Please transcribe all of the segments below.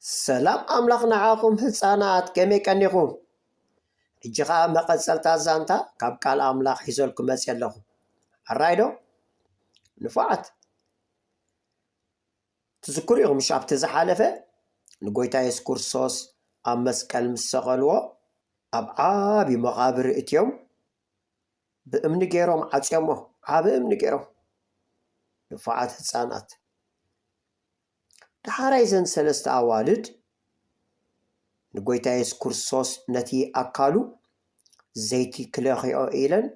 ሰላም ኣምላኽ ንዓኹም ህፃናት፣ ከመይ ቀኒኹም? ሕጂ ኸዓ መቐፀልታ ዛንታ ካብ ቃል ኣምላኽ ሒዘልኩም መፅየ ኣለኹ። ሕራይ ዶ? ንፉዓት። ትዝክሩ ኢኹም፣ ምሽ ኣብቲ ዝሓለፈ ንጎይታ የሱስ ክርስቶስ ኣብ መስቀል ምስ ሰቐልዎ፣ ኣብ ዓቢ መቓብር እትዮም ብእምኒ ገይሮም ዓጽዮሞ። ዓቢ እምኒ ገይሮም። ንፉዓት ህጻናት። ደሓራይ እዘን ሰለስተ ኣዋልድ ንጎይታ የሱስ ክርስቶስ ነቲ ኣካሉ ዘይቲ ክለኽዮ ኢለን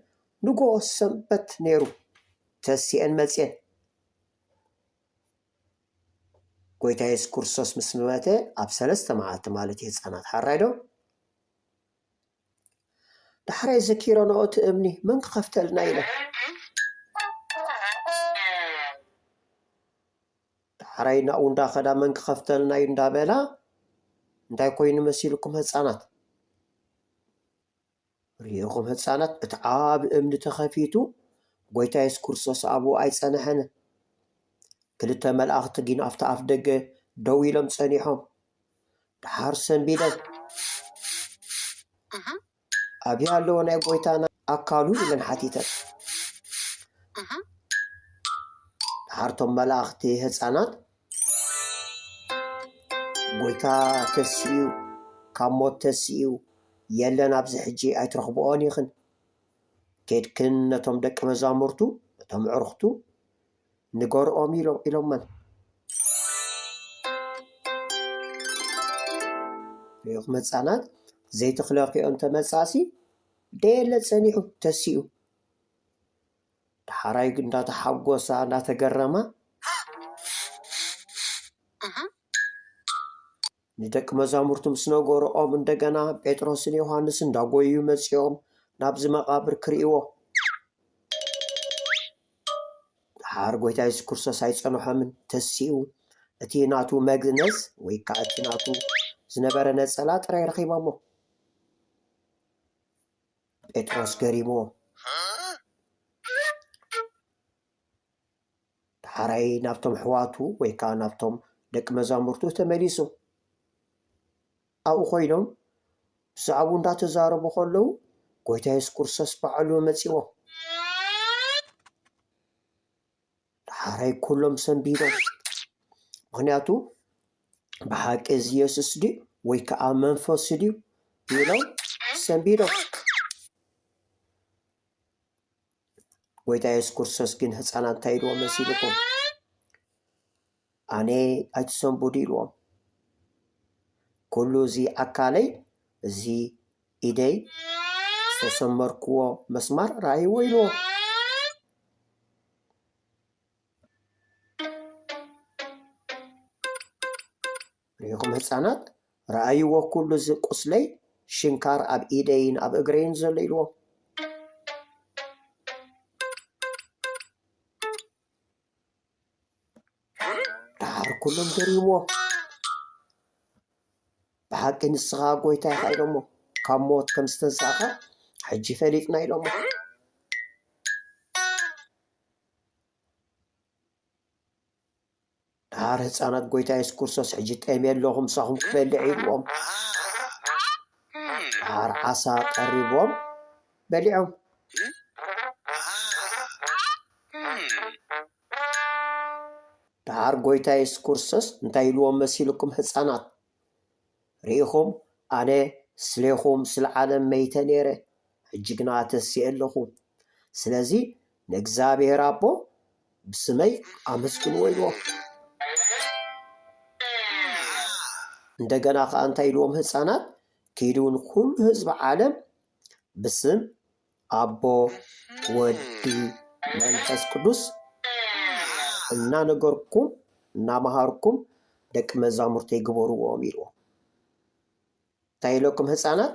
ንግሆ ሰንበት ነይሩ ተሲኤን መጽየን። ጎይታ የሱስ ክርስቶስ ምስ መተ ኣብ ሰለስተ መዓልቲ ማለት እዩ ህጻናት። ሓራይ ዶ? ዳሕራይ ዘኪረንኦ እቲ እምኒ መን ክኸፍተልና ኢለን። ዳሕራይ ናብኡ እንዳኸዳ መን ክኸፍተልና እዩ እንዳበላ እንታይ ኮይኑ መሲልኩም ህፃናት? ርኢኹም ህፃናት፣ እቲ ዓቢ እምኒ ተኸፊቱ፣ ጎይታ የሱስ ክርስቶስ ኣብኡ ኣይጸንሐን። ክልተ መላእኽቲ ግን ኣብቲ ኣፍ ደገ ደው ኢሎም ጸኒሖም። ደሓር ሰንቢደን፣ "ኣበይ ኣለዎ ናይ ጎይታና ኣካሉ?" ኢለን ሓቲተን። ደሓር እቶም መላእኽቲ ህፃናት፣ "ጎይታ ተሲኡ፣ ካብ ሞት ተሲኡ፣ የለን ኣብዚ ሕጂ ኣይትረኽብኦን ኢኽን። ኬድክን ነቶም ደቂ መዛሙርቱ፣ ነቶም ኣዕሩኽቱ ንገርኦም" ኢሎ-፣ ኢሎመን። ርኢኹም ህፃናት፣ ዘይትኽለኽዮ እንተመጻእሲ ደየለ ጸኒሑ ተሲኡ። ደሓራይ እንዳተሓጎሳ፣ እንዳተገረማ፣ ንደቂ መዛሙርቱ ምስ ነገርኦም፣ እንደገና ጴጥሮስን ዮሃንስን እንዳጎዩ መጺኦም ናብዚ መቓብር ክርእይዎ። ደሓር ጎይታ የሱስ ክርስቶስ ኣይጸንሖምን፣ ተሲኡ። እቲ ናቱ መግነዝ ወይ ከኣ እቲ ናቱ ዝነበረ ነጸላ ጥራይ ረኺቦሞ። ጴጥሮስ ገሪምዎ። ደሓራይ ናብቶም ኣሕዋቱ ወይ ከኣ ናብቶም ደቂ መዛሙርቱ ተመሊሱ። ኣብኡ ኮይኖም ብዛዕባኡ እንዳተዛረቡ ከለዉ፣ ጎይታ የሱስ ክርስቶስ ባዕሉ መጺዎም። ደሓራይ ኩሎም ሰንቢዶም። ምኽንያቱ፣ "ብሓቂ እዚ የሱስ ድዩ ወይ ከኣ መንፈሱ ድዩ?" ኢሎም ሰንቢዶም። ጎይታ የሱስ ክርስቶስ ግን ህፃናት እንታይ ኢልዎም መሲልኩም? "ኣነ ኣይትሰንብዱ" ኢልዎም። "ኩሉ እዚ ኣካለይ፣ እዚ ኢደይ ዝተሰመርክዎ መስማር ረኣይዎ" ኢልዎም። ርኢኹም ህፃናት፣ "ረኣይዎ ኩሉ እዚ ቁስለይ፣ ሽንካር ኣብ ኢደይን ኣብ እግረይን ዘሎ" ኢልዎም። ደሓር ኩሎም ገሪምዎ። "ብሓቂ ንስኻ ጎይታ ኢኻ" ኢሎሞ። "ካብ ሞት ከም ዝተንሳእኻ ሕጂ ፈሊጥና" ኢሎሞ። ደሓር ህፃናት፣ "ጎይታ የሱስ ክርስቶስ ሕጂ ጠምየ ኣለኹ፣ ምሳኹም ክበልዕ" ኢልዎም። ደሓር ዓሳ ቀሪብዎም በሊዖም። ደሓር ጎይታ የሱስ ክርስቶስ እንታይ ኢልዎም መሲልኩም ህፃናት? "ርኢኹም፣ ኣነ ስሌኹም ስለ ዓለም መይተ ነይረ፣ ሕጂ ግና ተሲኤ ኣለኹ። ስለዚ ንእግዚኣብሔር ኣቦ ብስመይ ኣመስግንዎ" ኢልዎም። እንደገና ከኣ እንታይ ኢልዎም ህፃናት? "ኪዱ ንኩሉ ህዝቢ ዓለም ብስም ኣቦ፣ ወዲ፣ መንፈስ ቅዱስ እናነገርኩም፣ እናመሃርኩም ደቂ መዛሙርተይ ግበርዎም" ኢልዎም። እንታይ ኢለኩም ህፃናት?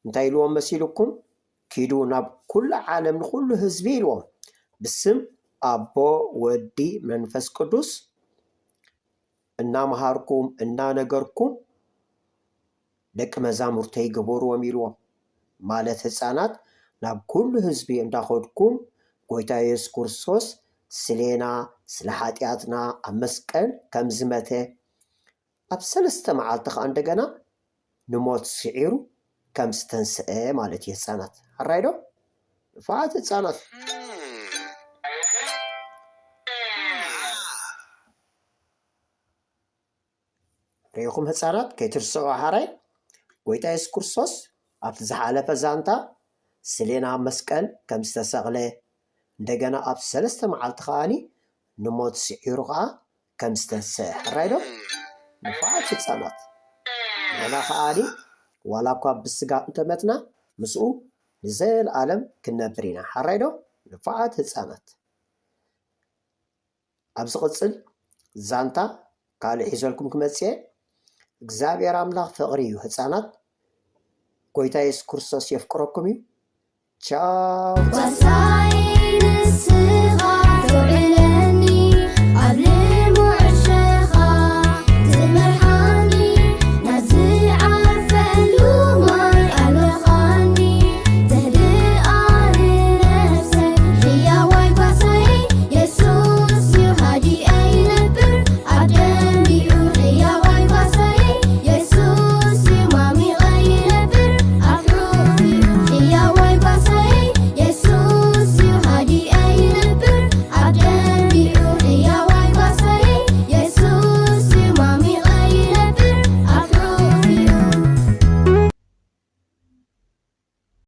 እንታይ ኢልዎም መሲልኩም? "ኪዱ ናብ ኩሉ ዓለም ንኩሉ ህዝቢ" ኢልዎም። "ብስም ኣቦ፣ ወዲ፣ መንፈስ ቅዱስ እናመሃርኩም፣ እናነገርኩም ደቂ መዛሙርተይ ግበርዎም" ኢልዎም። ማለት ህፃናት፣ ናብ ኩሉ ህዝቢ እንዳኸድኩም ጎይታ የሱስ ክርስቶስ ስሌና፣ ስለ ሓጢኣትና ኣብ መስቀል ከም ዝመተ፣ ኣብ ሰለስተ መዓልቲ ከዓ እንደገና ንሞት ስዒሩ ከም ዝተንስአ ማለት እዩ። ህፃናት፣ ሕራይ ዶ? ንፉዓት ህፃናት። ርኢኹም ህፃናት፣ ከይትርስዑ ሓራይ። ጎይታ የሱስ ክርስቶስ ኣብቲ ዝሓለፈ ዛንታ ስሌና ኣብ መስቀል ከም ዝተሰቕለ፣ እንደገና ኣብ ሰለስተ መዓልቲ ከዓኒ ንሞት ስዒሩ ከዓ ከም ዝተንስአ፣ ሕራይ ዶ? ንፉዓት ህፃናት፣ ንሕና ከዓኒ ዋላ እኳ ብስጋ እንተመትና ምስኡ ንዘለኣለም ክንነብር ኢና፣ ሕራይ ዶ? ንፉዓት ህፃናት። ኣብ ዝቕጽል ዛንታ ካልእ ሒዘልኩም ክመጽእ እየ። እግዚኣብሔር ኣምላኽ ፍቕሪ እዩ ህፃናት። ጎይታ የሱስ ክርስቶስ የፍቅረኩም እዩ። ቻው።